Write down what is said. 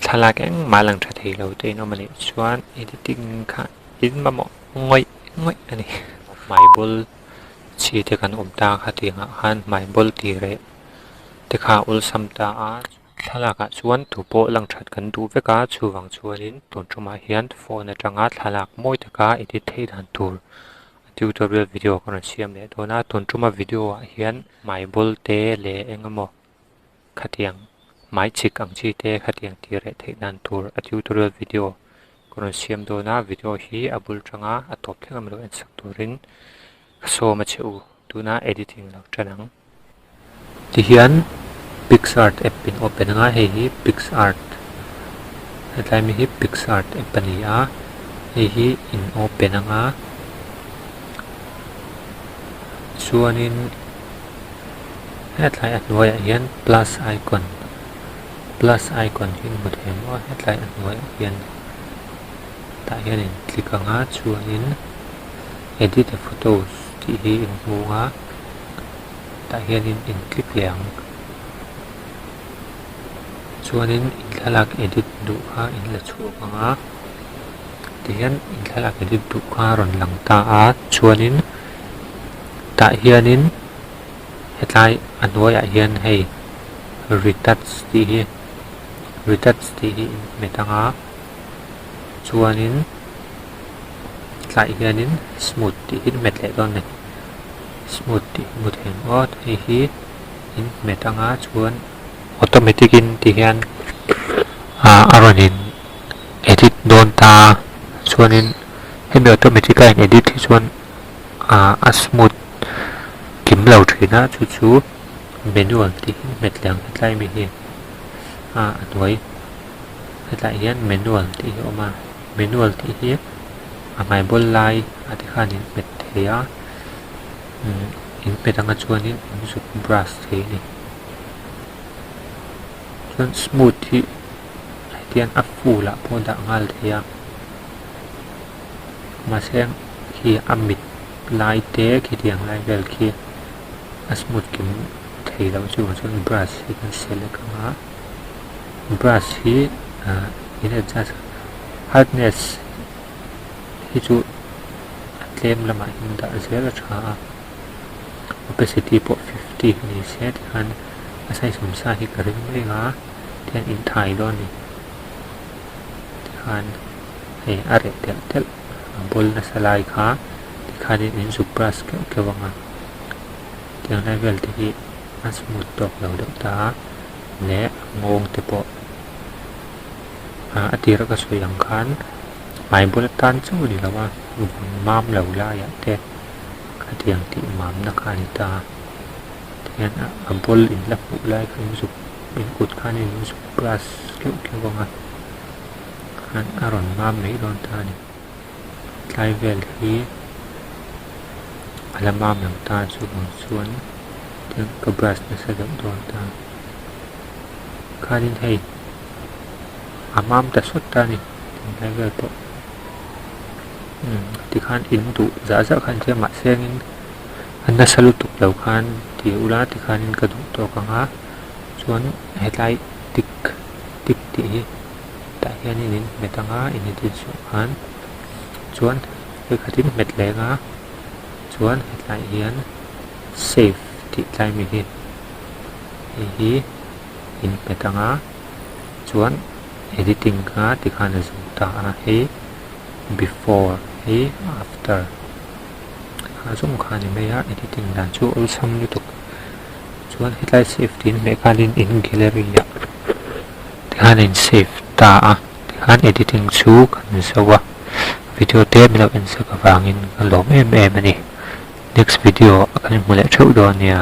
Thlalak engmah lang tha thei lo te in awm a nih chuan editing kha in mamawh ngawih ngawih a ni. Hmaibawl chi te kan awm ta kha tih angah khan hmaibawl tih reh te kha a awlsam ta a. Thlalakah chuan tu pawh lang that kan duh vek a, chuvang chuanin tun tumah hian phone atanga thlalak mawi taka edit theih dan tur tutorial video ka rawn siam leh dawn a. Tun tuma video ah hian hmaibawl te leh eng emaw Khatiang hmai chik ang chi te khatiang tih reh theih nan tur a tutorial video ka rawn siam dawn a, video hi a bul tanga a tawp thleng a milo en sak turin ka sawm a che u, tuna editing lo tan ang. Tihian PicsArt app in open anga hei hi PicsArt hetlai mi hi PicsArt app a ni a, hei hi in open anga chuanin. Hetlai a hnuaiah hian plus icon plus icon hi hmu thei maw a hetlai a hnuaiah hian tah hian in click ang a chuanin edit a photos tih hi in hmu ang a tah hianin in click leh ang chuanin in thlalak edit duh kha in la chhuak ang a tihian in thlalak edit duh kha a rawn lang ta a chuanin tah hianin. Hetlai a hnuaiah hian hei retouch tih hi retouch tih hi in hmet ang a chuanin tlaiah hianin smooth tih hi in hmet leh dawn a ni smooth tih hi hmu thei ang aw hei hi in hmet ang a chuan automatic in ti hian ah a rawn in edit dawn ta chuanin hemi automatic a in edit hi chuan. ah a smooth kim lo thin a chu chu manual tih hi hmet leh ang hetlai mi hi ah a hnuai hetlaiah hian manual tih hi a awm a manual tih hi a hmai bawl lai ah te khan in hmet thei a umm in hmet anga chuanin in zuk brush thei a ni chuan smooth hi hetiang a full ah pawh a dah nghal thei a. Mahse khi a mit lai te khitiang lai vel khi a smooth kim thei loh chu chuan brush hi kan select ang a brush hi ah in adjust hardness hi chu a tlem lamah hian dah zel a tha a opacity pawh 50 hi ni se tikhan a size awm sa hi ka ring mai ang a tihian inthai dawn a ni tikhan. Hei a reh telh telh a bawl nasa lai kha tikhanin in zuk brush keuh keuh ang a tiang lai vel te hi a smooth tawk lo deuh ta a leh a nghawng te pawh ah a tir a ka sawi ang khan hmai bul atan chauh a ni lo a vun mam lo laiah te khatiang tih mamna kha a ni ta a tihian a bawl in la hmuh lai kha in zuk in kut khan in zuk brush keuh keuh ang a. Khan a rawn mam mai dawn ta a ni. Tlai vel hi a la mam lo ta chuvang chuan tin ka brush nasa deuh dawn ta. Khanin hei a mam ta sawt ta a ni tunlai vel pawh. Umm tikhan in duh zah zah khan tia mahse angin a nasa lutuk lo khan ti ula tikhanin ka duh tawk ang a chuan hetlai tik tik tih hi. Tah hianin in hmet ang a in edit zawh khan chuan vawikhatin hmet leng a chuan hetlaiah hian save tih tlai mi hi hei hi in hmet ang a chuan editing kha tikhan a zo ta a hei before hei after kha zawng kha a ni mai a editing dan chu awlsam lutuk chuan hetlai save tih in hmeh khanin in gallery ah. Tikhan a in save ta a, tikhan editing chu kan zo a, video te min lo en sak avangin ka lawm em em a ni. Next video ah kan inhmu leh theuh dawn nia.